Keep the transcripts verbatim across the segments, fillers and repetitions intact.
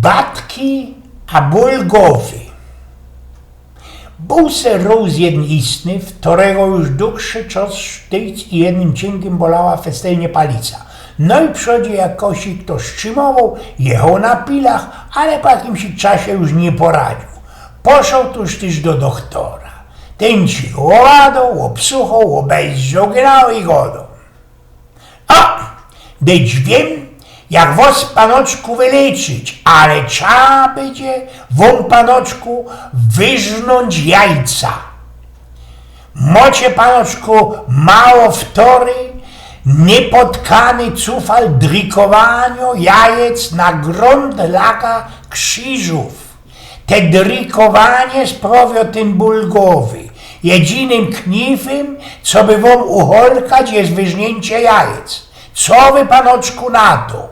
Batki a ból gowy. Bōł se rōz jedyn istny, w ktorego już dugszy czas sztyjc i jednym cinkym bolała festelnie palica. Nojprzodzie jakoś kto strzymowoł, jechoł na pilach, ale po jakimś czasie już niy poradziōł. Poszoł tuż tyż do dochtora. Tyn ci go ôbadoł, ôbsuchoł, ôbezdrzoł genau i godoł: „A, dyć wiym, jak wos, panoczku, wylyczyć, ale trzeba bydzie wōm, panoczku, wyrznōńć jajca. Mocie, panoczku, mało wtory, niypotkany cufal drikowanio jajec na grōntlagach krziżōw. Te drikowanie sprowio tyn ból gowy. Jedzinym kniwym, co by wōm ucholkać, je wyrzniyncie jajec. Co wy, panoczku, na to?”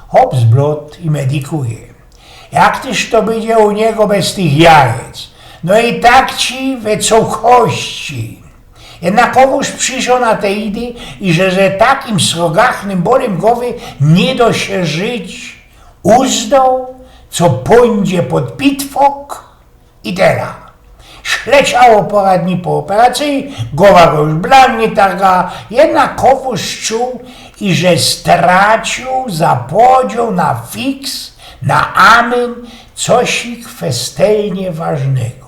Chop zblod i medikuje: „Jak tyż to bydzie u niego bez tych jajec? No i tak ci we cołkości.” Jednakowōż prziszoł na te idy, iże ze takim srogachnym bōlym gowy niy do sie żyć, uzdoł, co pōndzie pod pitwok i tela. Śleciało pora dni po ôperacyji, gowa go już blannie targa, jednakowōż czuł, iże straciōł za płodzioł na fiks, na amyn, cosik festelnie ważnego.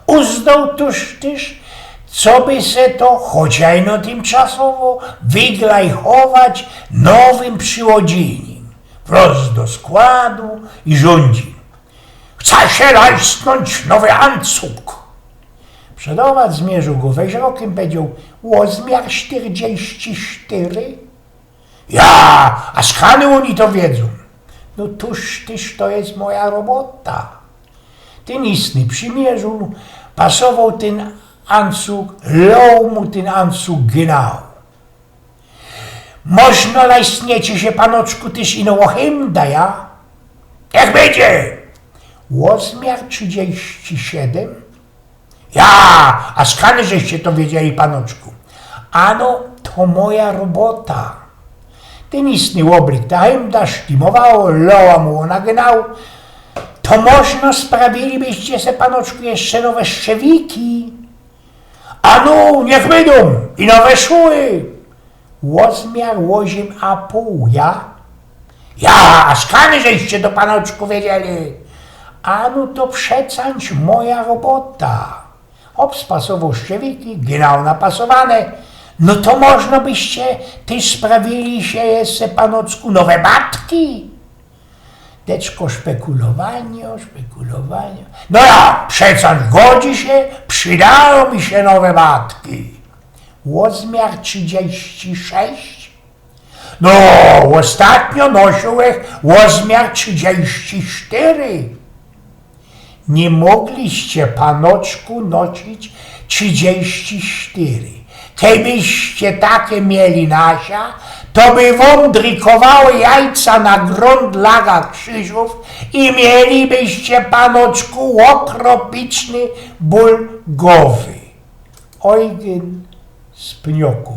Uzdoł tuż tyż, co by se to, choć ino tymczasowo, wyglajchować nowym prziłodziynim. Wroz do składu i rzōndzi: „Chca sie lajsnōńć nowy ancug”. Przedowad zmiyrziōł go weźrokym, powiedzioł: „Ôzmiar sztyrdziści sztyry?” „Ja, a skany ôni to wiedzōm?” „No tuż tyż to je moja robota.” Tyn istny przimierziōł, pasowoł tyn ancug, loł mu tyn ancug genau. „Możno lajsniecie sie, panoczku, tyż ino ôchymda, ja?” „Jak bydzie?” „Ôzmiar trzidziści siedym?” „Ja, a skany żeście to wiedzieli, panoczku?” „Ano, to moja robota.” Tyn istny ôblik ta hymda, sztimowało, loła mu ôna genau. „To możno sprawilibyście se, panoczku, jeszcze nowe szczewiki?” „Ano, niych bydōm, i nowe szuły.” „Ôzmiar ôziym a pōł, ja?” „Ja, a skany żeście to, panoczku, wiedzieli?” „Ano, to przecańć moja robota.” Chop spasowoł szczewiki, genau napasowane. „No to możno byście tyż sprawili sie jeszcze, panoczku, nowe batki?” Teczko szpekulowanio, szpekulowanio. „No ja, przecańć godzi sie, przidajōm mi sie nowe batki.” „Ôzmiar trzidziści sześć?” „No, ôstatnio nosyłech ôzmiar trzidziści sztyry.” „Niy mogliście, panoczku, nosyć trzidziści sztyry. Kejbyście take mieli na sia, to by wōm drikowały jajca na grōntlagach krziżōw i mielibyście, panoczku, ôkropiczny ból gowy.” Ojgyn z Pnioku.